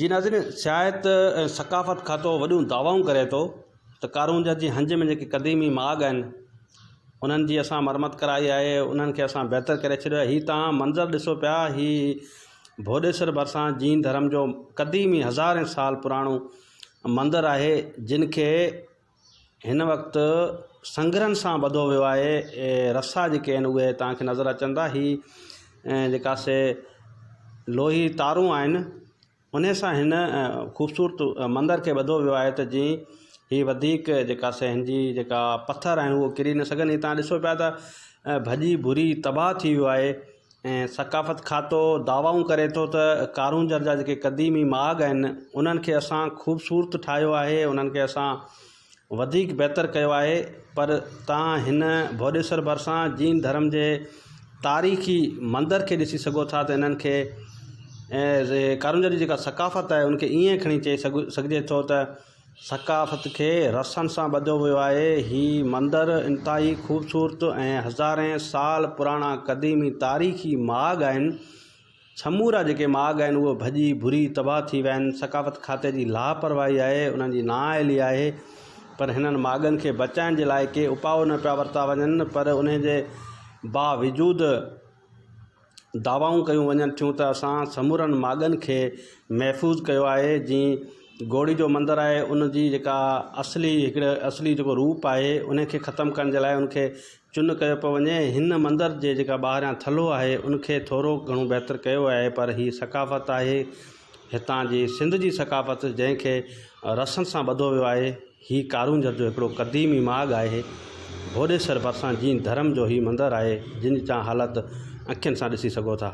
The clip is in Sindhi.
جي ناظرين سياحت ۽ ثقافت کاتو وڏيون دعوائون ڪري ٿو ته ڪارونجهر جي هنج ۾ جيڪي قديمي ماڳ آهن انهن جي اسان مرمت ڪرائي آهي انهن کي اسان بهتر ڪري ڇڏيو آهي هي توهان منظر ڏسو پيا هي ڀوڏيسر ڀرسان جين ڌرم جو قديمي هزارين سال پراڻو مندر آهي جن کي هن وقت سنگهرن سان ٻڌو ويو آهي رسا جيڪي آهن اهي توهان کي نظر اچن ٿا هي جيڪا سي لوهي تارون آهن ان سان هن خوبصورت مندر کي ٻڌو ويو آهي ته جيئن هي وڌيڪ جيڪا سي هن جي جيڪا پٿر آهن اهو ڪري نه سگهن هي توهان ڏسو پيا ته ڀڄي ڀري تباهه ٿي ويو آهي ۽ ثقافت کاتو دعوائون ڪري ٿو ته ڪارونجهر جا جيڪي قديمي ماڳ آهن انهن کي اسان خوبصورت ٺاهيو آهي انهن کي اسان وڌيڪ بهتر ڪيو آهي پر توهان هن ڀوڏيسر ڀرسان جين ڌرم جي تاريخي مندر کي ڏسي سگهو ٿا ته انهن کي ڪارونجهر جي جيڪا ثقافت آهي ان کي ائين کڻي چئي سگهجي ٿو ته ثقافت کي رسن سان ٻڌيو ويو آهي. هي مندر انتهائي خوبصورت ۽ هزارين سال پراڻا قديمي تاريخي ماڳ آهن. سمورا جيڪي ماڳ آهن اهي ڀڄي ڀري تباهه ٿي ويا آهن. ثقافت کاتي جي لاپرواهي آهي، انهن جي نااهلي آهي پر هنن ماڳن کي بچائڻ جي لاء ڪي اپاء نه پيا ورتا وڃن پر انهي جي باوجود دعوائون ڪيون وڃن ٿيون ته اسان سمورن ماڳن کي محفوظ ڪيو آهي جيئن گوڙي جو مندر آهي ان جي جيڪا اصلي هڪڙي اصلي جيڪو روپ آهي ان کي ختم ڪرڻ جي لاء ان کي چن ڪيو پيو وڃي هن مندر جي جيڪا ٻاهريان ٿلهو آهي ان کي ٿورو گهڻو بهتر ڪيو آهي پر هي ثقافت آهي هتان جي سنڌ جي ثقافت جنهن کي رسن سان ٻڌو ويو آهي. هي ڪارونجهر جو هڪڙو قديمي ماڳ آهي. ڀوڏيسر ڀرسان جين ڌرم جو هي مندر آهي جن جي توهان حالت اکين سان ڏسي سگهو ٿا.